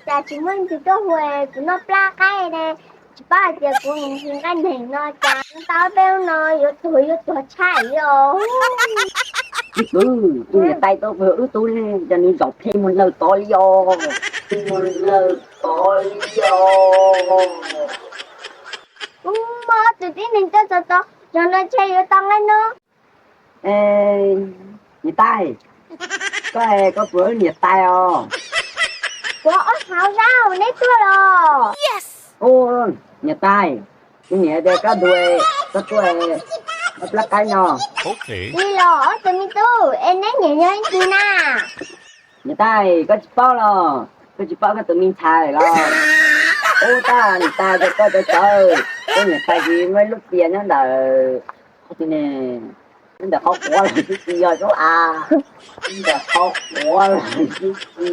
Cas tsis muaj leej twg tuaj hu kuv noj plab qaib ne? Tsis paub hais tias kuv mus nqaij neeg no cas tau peb lub no yuav tuag yuav tuag tshaj li os. Ib kwv, tus niam tais tau pw wb tub ne, cas nws zaum phem mus lawm tod li os. Mus lawm tod li os. Kuv muaj ob tug tib neeg tuaj txog tod, zaum no ntshe yuav tau nqaij no. Niam tais, koj, koj puas yog niam tais os? Kuv, ob hauv zab, neb tuaj los? Niam tais, kuv niam tias koj tuaj, koj tuaj noj plab qaib no. Li los ob tug me tub, es neb niam yog leej twg na? Niam tais, koj tsis paub los? Koj tsis paub koj tus me ntxhais los? Ub, tab niam tais, koj cov cawv, koj niam tais tsis muaj ib lub tias nyob ntawm, nyob ntawm qhov quav los xwb tsis yog, nyob ntawm qhov quav los xwb tsis